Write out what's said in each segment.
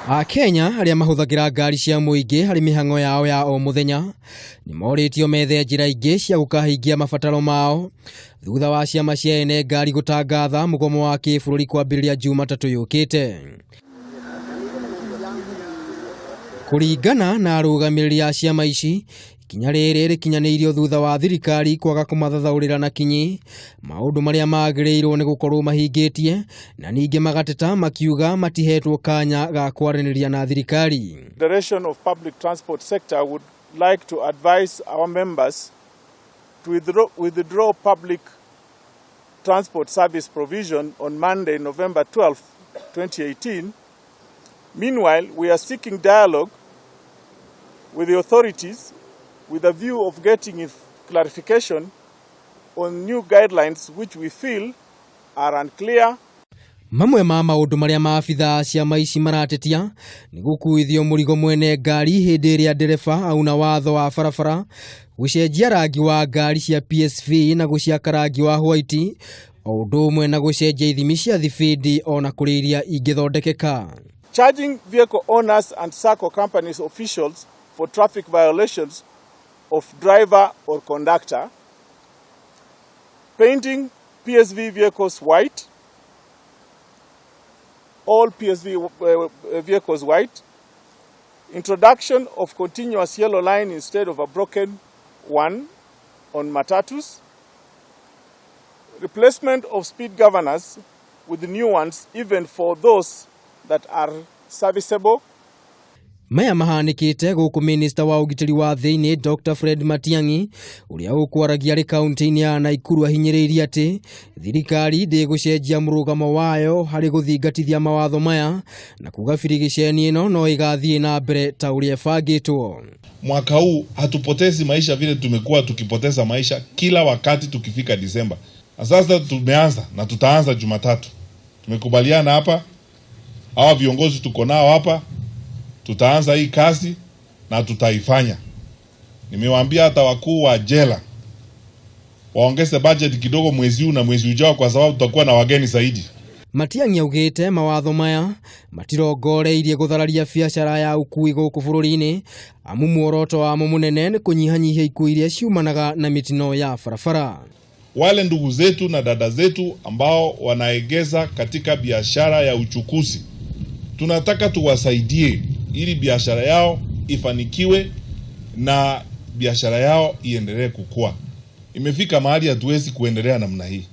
Akenya arĩa mahũthagĩra ngari cia mũingĩ harĩ mĩhang'o yao ya o mũthenya nĩ morĩtio methe njĩra ingĩ cia gũkahingia mabataro mao thutha wa ciama cia ene ngari gũtangatha mũgomo wa kĩbũrũri kwambĩrĩria Jumatatũ yũkĩte. Kũringana na arũgamĩrĩri a ciama ici, ikinya rĩrĩ rĩkinyanĩirio thutha wa thirikari kwaga kũmathathaũrĩra na kinyi maũndũ marĩa magĩrĩirwo nĩ gũkorwo mahingĩtie na ningĩ magateta makiuga matihetwo kanya ga kwaranĩria na thirikari. Federation of Public Transport Sector would like to advise our members to withdraw public transport service provision on Monday, November 12, 2018. Meanwhile, we are seeking dialogue with the authorities with a view of getting clarification on new guidelines which we feel are unclear. Mamwe ma maũndũ marĩa maabithaa ciama ici maratetia nĩ gũkuithio mũrigo mwene ngari hĩndĩ ĩrĩa ndereba auna watho wa barabara, gũcenjia rangi wa ngari cia PSV na gũciaka rangi wa white, o ũndũ ũmwe na gũcenjia ithimi cia thibindi ona kũrĩ iria ingĩthondekeka. Charging vehicle owners and SACCO companies officials for traffic violations of driver or conductor, painting PSV vehicles white, all PSV vehicles white, introduction of continuous yellow line instead of a broken one on matatus, replacement of speed governors with new ones even for those that are serviceable. Maya mahanĩkĩte gũkũ minista wa ũgitĩri wa thĩinĩ Dr. Fred Matiang'i ũrĩa ũkwaragia arĩ kaunti-inĩ ya Naikuru ahinyĩrĩirie atĩ thirikari ndĩgũcenjia mũrũgamo wayo harĩ gũthingatithia mawatho maya na kuga birigiceni ĩno no ĩgathiĩ na mbere ta ũrĩa ĩbangĩtwo. Mwaka huu hatupotezi maisha vile tumekuwa tukipoteza maisha kila wakati tukifika Disemba. Na sasa tumeanza na tutaanza Jumatatu. Tumekubaliana hapa, hawa viongozi tuko nao hapa, tutaanza hii kazi na tutaifanya. Nimewaambia hata wakuu wa jela waongeze budget kidogo mwezi huu na mwezi ujao, kwa sababu tutakuwa na wageni zaidi. Matiang'i augĩte mawatho maya matirongoreirie gũthararia biacara ya ũkui gũkũ bũrũri-inĩ amu muoroto wamo mũnene nĩ kũnyihanyihia ikuũ iria ciumanaga na mĩtino ya barabara. Wale ndugu zetu na dada zetu ambao wanaegeza katika biashara ya uchukuzi, tunataka tuwasaidie ili biashara yao ifanikiwe na biashara yao iendelee kukua. Imefika mahali hatuwezi kuendelea namna hii.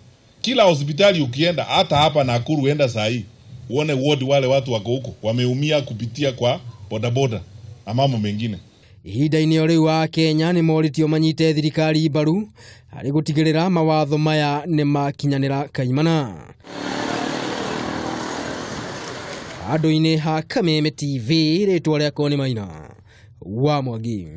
Kila hospitali ukienda, hata hapa Nakuru enda saa hii uone ward, wale watu wako huko wameumia kupitia kwa bodaboda na mambo mengine. Ihinda-inĩ o rĩu Akenya nĩ morĩtio manyite thirikari mbaru harĩ gũtigĩrĩra mawatho maya nĩ makinyanĩra kaimana. Handũ-inĩ ha Kameme TV, rĩtwa rĩakwa nĩ Maina wa Mwangi.